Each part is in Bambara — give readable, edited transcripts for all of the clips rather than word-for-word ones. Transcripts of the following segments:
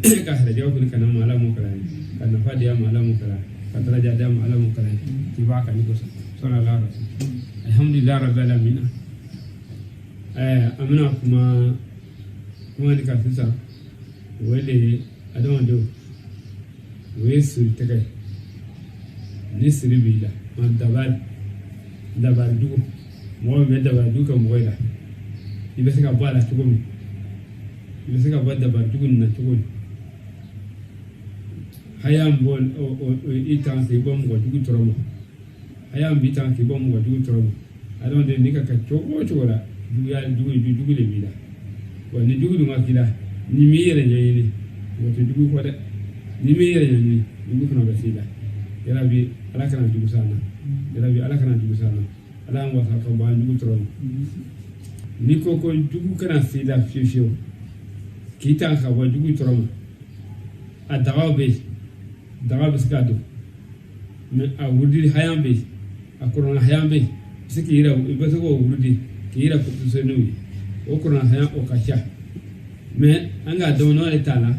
Yarabi ka hɛrɛjɛw fana kana ma, Ala m'o kɛra ye, ka nafa di a ma, Ala m'o kɛra ye, ka daraja di a ma, Ala m'o kɛra ye, k'i b'a kanu kosɔn. Sallallahu alaihi wasallam. Alhamdulilayi rabbil alamin. An bɛna kuma nin kan sisan, o ye de ye adamadenw, o ye siri tɛgɛ ye. Ni siri b'i la, ma dabali dabali jugu, mɔgɔ min bɛ dabali jugu kɛ mɔgɔ la, i bɛ se ka bɔ a la cogo min, i bɛ se ka bɔ dabali jugu nin na cogo min, haya min b'o i tan k'i bɔ mɔgɔ jugu tɔɔrɔ ma, haya min b'i tan k'i bɔ mɔgɔ jugu tɔɔrɔ ma. Adamaden, n'i ka kɛ cogo o cogo la, juguya jugu jugu de b'i la. Wa ni jugu dun ma k'i la, ni m'i yɛrɛ ɲɛɲini, mɔgɔ tɛ jugu kɔ dɛ. Ni m'i yɛrɛ ɲɛɲini, jugu fana bɛ s'i la. Yarabi, Ala kana jugu s'an na. Yarabi, Ala kana jugu s'an na. Ala y'an wasa ka bɔ an jugu tɔɔrɔ ma. N'i ko ko jugu kana s'i la fiyewu fiyewu, k'i tan ka bɔ jugu tɔɔrɔ ma, a dagaw bɛ yen, daga bɛ se ka don mɛ, a wurudi hayan bɛ yen, a kɔrɔna hayan bɛ yen, i bɛ se k'i yɛrɛ, i bɛ se k'o wurudi k'i yɛrɛ protéger n'o ye. O kɔrɔna hayan, o ka ca mɛ, an ka dɔn de t'a la. N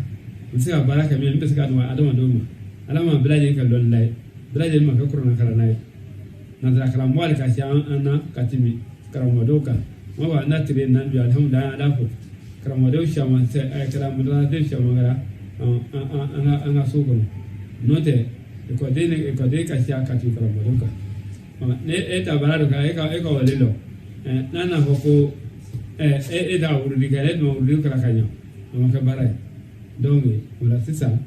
bɛ se ka baara kɛ min, n bɛ se ka dɔn adamadenw ma. Ala ma bɛɛ lajɛlen kɛ dɔnnila ye, bɛɛ lajɛlen ma kɛ kɔrɔna kalanna ye. Nanzara karamɔgɔ de ka ca an na ka tɛmɛ karamɔgɔdenw kan. N b'a fɔ an na tile naani bi, alihamudulilayi, an ala fo, karamɔgɔdenw caman karamɔgɔden caman kɛra an ka so kɔnɔ. N'o tɛ, ekɔliden ka ca ka tɛmɛ karamɔgɔdenw kan. Ne e ta baara dɔ kan, e ka wale lɔ n'a n'a fɔ ko e t'a wurudi kɛ, e dun ma wurudi kɛra ka ɲɛ, o ma kɛ baara ye. Donc o la sisan,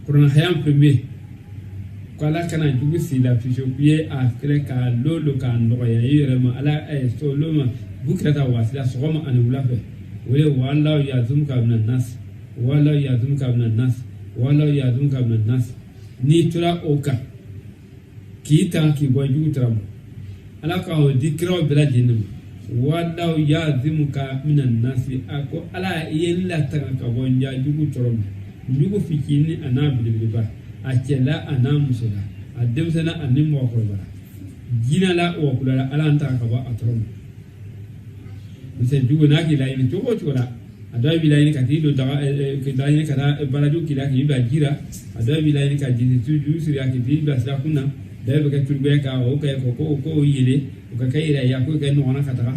kuranɛ haya fɛn bɛ yen ko Ala kana jugu s'i la fiyewu, k'i ye a filɛ k'a lolo k'a nɔgɔya i yɛrɛ ma. Ala so lo ma bukirata waati la, sɔgɔma ani wula fɛ, o ye walaw yazumuka mina nas, walaw yazumuka mina nas, walaw yazumuka mina nas. N'i tora o kan k'i tan k'i bɔ jugu tara ma, Ala ka o di kiraw bɛɛ lajɛlen ma. Walaw yazimuka mina nasi, a ko Ala i ye n latanga ka bɔ n ja jugu tɔɔrɔ ma, jugu fitinin a n'a belebeleba, a cɛ la a n'a muso la, a denmisɛnnin a ni mɔgɔkɔrɔba la, jinɛ la wɔkulɔ la, Ala n tanga ka bɔ a tɔɔrɔ ma. Parce que jugu n'a k'i laɲini cogo o cogo la, a dɔw b'i laɲini ka t'i don daga, k'i laɲini ka taa baraju k'i la k'i bila ji la, a dɔw b'i laɲini ka jiri juru siri k'i bila sira kun na, dɔw bɛ kɛ turubɛ ka o kɛ ko k'o yele, o ka kɛ yɛrɛ ye, k'o kɛ ɲɔgɔnna ka taga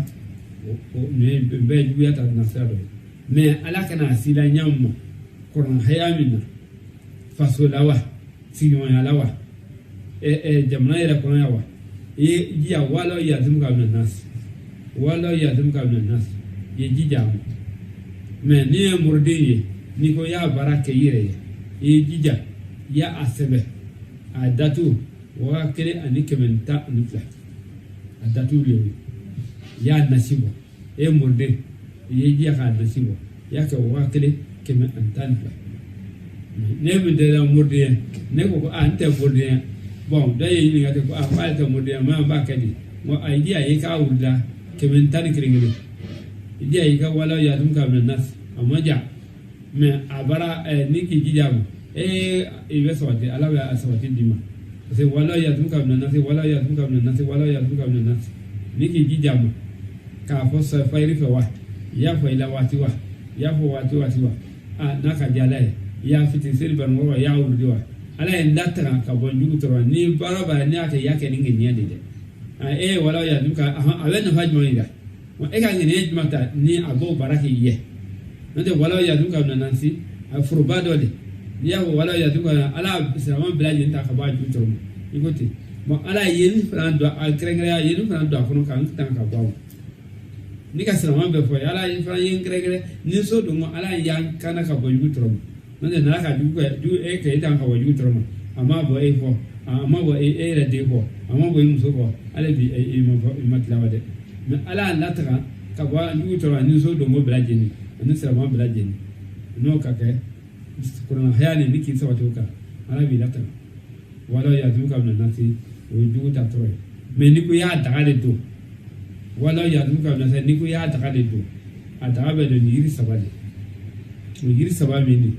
o. Nin bɛɛ ye juguya ta na sira dɔ ye. Mɛ Ala kana s'i la ɲa ma kɔrɔna haya min na, faso la wa, sigiɲɔgɔnya la wa, jamana yɛrɛ kɔnɔ yan wa, i ye jija walaw yazimuka mina nasi, walaw yazimuka mina nasi, i ye jija a ma. Mɛ n'i ye muruden ye, n'i ko i y'a baara kɛ i yɛrɛ ye, i ye jija i y'a sɛbɛn, a datu 1112, a datu le ye, i y'a nasi bɔ. E ye muruden, i ye jija k'a nasi bɔ, i y'a kɛ 1112. Ne min tɛ muruden ye, ne ko ko a n tɛ muruden ye. Bɔn, dɔ ye ɲininka ten ko a ko ale tɛ muruden ye, mɛ an b'a kɛ di? N ko a ye jija i k'a wulila 111 kelen, i jija i ka walaw yazimuka mina nasi, a ma jan mɛ a baara ni k'i jija ma, ee, i bɛ sabati, Ala bɛ a sabati d'i ma. Parce que walaw yazimuka mina nasi, walaw yazimuka mina nasi, walaw yazimuka mina nasi, ni k'i jija ma k'a fɔ fayiri fɛ wa, i y'a fɔ i la waati wa, i y'a fɔ waati waati wa, a n'a ka di Ala ye, i y'a fitiri seli banakɔrɔ, i y'a wuli wa, Ala ye n latanga ka bɔ jugu tɔɔrɔ. Ni baara baara n'i y'a kɛ, i y'a kɛ ni ŋaniya de dɛ. E walaw yazimuka, a bɛ nafa jumɛn yira e ka ŋaniya jumɛn ta ni a b'o baara k'i ye? N'o tɛ, walaw yazimuka mina nasi, a foroba dɔ de. N'i y'a fɔ walaw yazimuka, Ala silamɛ bɛɛ lajɛlen ta ka bɔ a jugu tɔɔrɔ ma, i ko ten. Bɔn, Ala ye yen fana don a kɛrɛnkɛrɛnya, yen fana don a kɔnɔ k'an tanga ka bɔ a ma. Ni ka silamɛ bɛɛ fɔ, Ala ye fana ye n kɛrɛnkɛrɛn ni so don ko Ala y'an kana ka bɔ jugu tɔɔrɔ ma. N'o tɛ, n'a ka jugu kɛ jugu e kɛ e tan ka bɔ jugu tɔɔrɔ ma, a ma bɔ e kɔ, a ma bɔ e yɛrɛ den kɔ, a ma bɔ i muso kɔ, hali bi i ma fɔ i ma tila wa dɛ. Mɛ Ala y'a latanga ka bɔ jugu tɔɔrɔ ni so donko bɛɛ lajɛlen ani silamɛ bɛɛ lajɛlen, n'o ka kɛ kuranɛ haya ni k'i sabati o kan, Ala b'i latanga. Walaw yazimuka mina nasi, o ye jugu ta tɔɔrɔ ye. Mɛ n'i ko i y'a daga de don, walaw yazimuka mina nasi, n'i ko i y'a daga de don, a daga bɛ don ni yiri saba de. O yiri saba min de,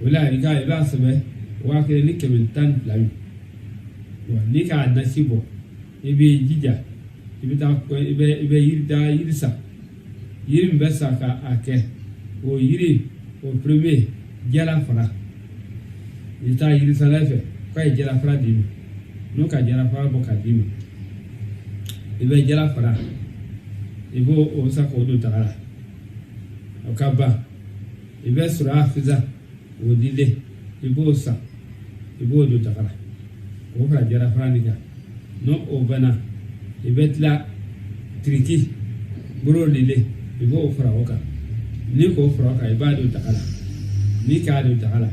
o la i ka i b'a sɛbɛn 1112 min wa, n'i k'a nasi bɔ, i b'i jija i bɛ taa i bɛ yiri da, yiri san, yiri min bɛ san ka a kɛ o yiri. O premier, jala fara. I taa yirisala fɛ k'a ye jala fara d'i ma. N'o ka jala fara bɔ k'a d'i ma, i bɛ jala fara, i b'o o san k'o don daga la, o ka ban. I bɛ sɔrɔ a fisa o dilen, i b'o san, i b'o don daga la k'o fara jala fara nin kan. N'o o banna, i bɛ tila tiriki bolo lile, i b'o fara o kan. Ni k'o fara o kan, i b'a don daga la. N'i k'a don daga la,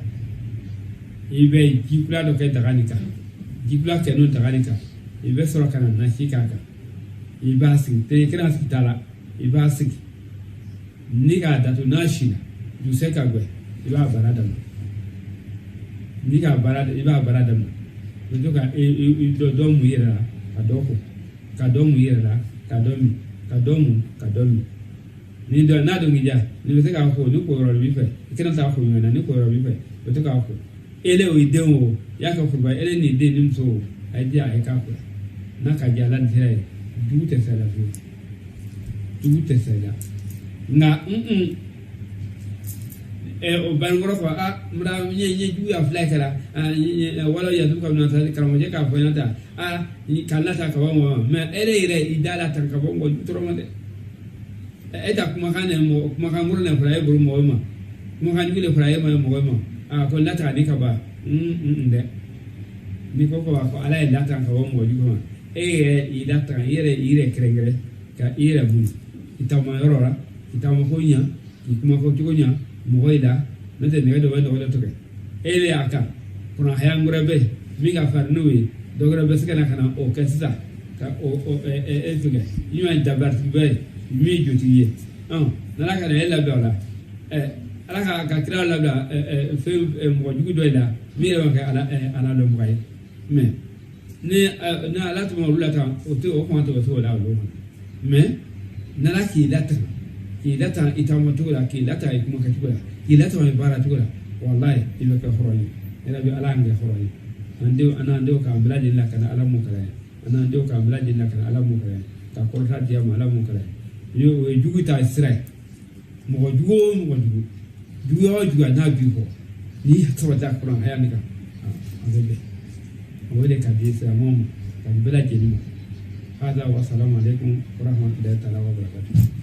i bɛ jikula dɔ kɛ daga nin kan. Jikula kɛ n'o daga nin kan, i bɛ sɔrɔ ka na nasi k'a kan. I b'a sigi tɛ kɛnɛ sigi t'a la, i b'a sigi ni k'a datugu. N'a sinna dusɛ ka gwɛ, i b'a baara daminɛ. Ni k'a baara, i b'a baara daminɛ, i bɛ to ka i dɔ mun i yɛrɛ la ka dɔ ko, ka dɔ mun i yɛrɛ la ka dɔ min, ka dɔ mun, ka dɔ min. Ni dɔ n'a dɔn k'i diya, ni bɛ se k'a ko, ni ko yɔrɔ b'i fɛ, i kana taa ko ɲɔgɔn na. Ni ko yɔrɔ b'i fɛ, i bɛ to k'a ko. Ele o ye den o, i y'a kɛ foroba ye, ele ni den ni muso o, a ye diya, a ye k'a ko la. N'a ka diya Ala ni sira ye, dugu tɛ sa la fiyewu, dugu tɛ sa la. Nka o banikɔrɔ fɔ a mura n ye juguya fila kɛra wala yatu ka na karamɔgɔcɛ k'a fɔ ɲɛna tan a k'a lata ka bɔ mɔgɔ ma. Mɛ ele yɛrɛ i da la tan ka bɔ mɔgɔ jugu tɔɔrɔ ma dɛ. E ta kumakan ne mɔgɔ kumakan kɔrɔ ne fɔra e bolo mɔgɔ ma, kumakan jugu de fɔra e ma mɔgɔ ma. A ko lata ni ka ban dɛ. N'i ko ko a ko Ala ye lata ka bɔ mɔgɔ jugu ma, e yɛrɛ i lata, i yɛrɛ kɛrɛnkɛrɛn ka i yɛrɛ bolo i taama yɔrɔ la, k'i taama ko ɲa, k'i kuma ko cogo ɲa mɔgɔ yi la. N'o tɛ nɛgɛ dɔ bɛ nɔgɔ dɔ tigɛ e bɛ a kan kɔnɔ haya wɛrɛ bɛ yen min ka farin n'o ye. Dɔ wɛrɛ bɛ se ka na ka na o kɛ sisan ka o e fɛngɛ min ye dabaratigi ba ye, min ye jotigi ye. N'Ala ka na e labila o la, Ala ka kira labila fɛn mɔgɔ jugu dɔ yi la min yɛrɛ ma kɛ Ala dɔnbaga ye. Mɛ ni Ala tun ma olu latan, o tɛ o kuma tɛ o se o la olu kɔnɔ. Mɛ n'Ala k'i latan, k'i latan i taama cogo la, k'i latan i kuma kɛcogo la, k'i latan i baara cogo la, walayi i bɛ kɛ hɔrɔn ye. Yɛrɛ bɛ Ala y'an kɛ hɔrɔn ye. An denw, an n'an denw k'an bila lajɛlen la ka na Ala mun kalan ye. An n'an denw k'an bila lajɛlen la ka na Ala mun kalan ye, ka kɔrɔta di a ma Ala mun kalan ye. O ye jugu ta sira ye. Mɔgɔ jugu o mɔgɔ jugu, juguya o juguya n'a b'i kɔ, n'i sabati a kuran haya nin kan, a bɛ bɛn. O de ka di silamɛw ma, ka di bɛɛ lajɛlen ma. Hada wa salamu aleykum wa rahmatulahi taala wa barakatuh.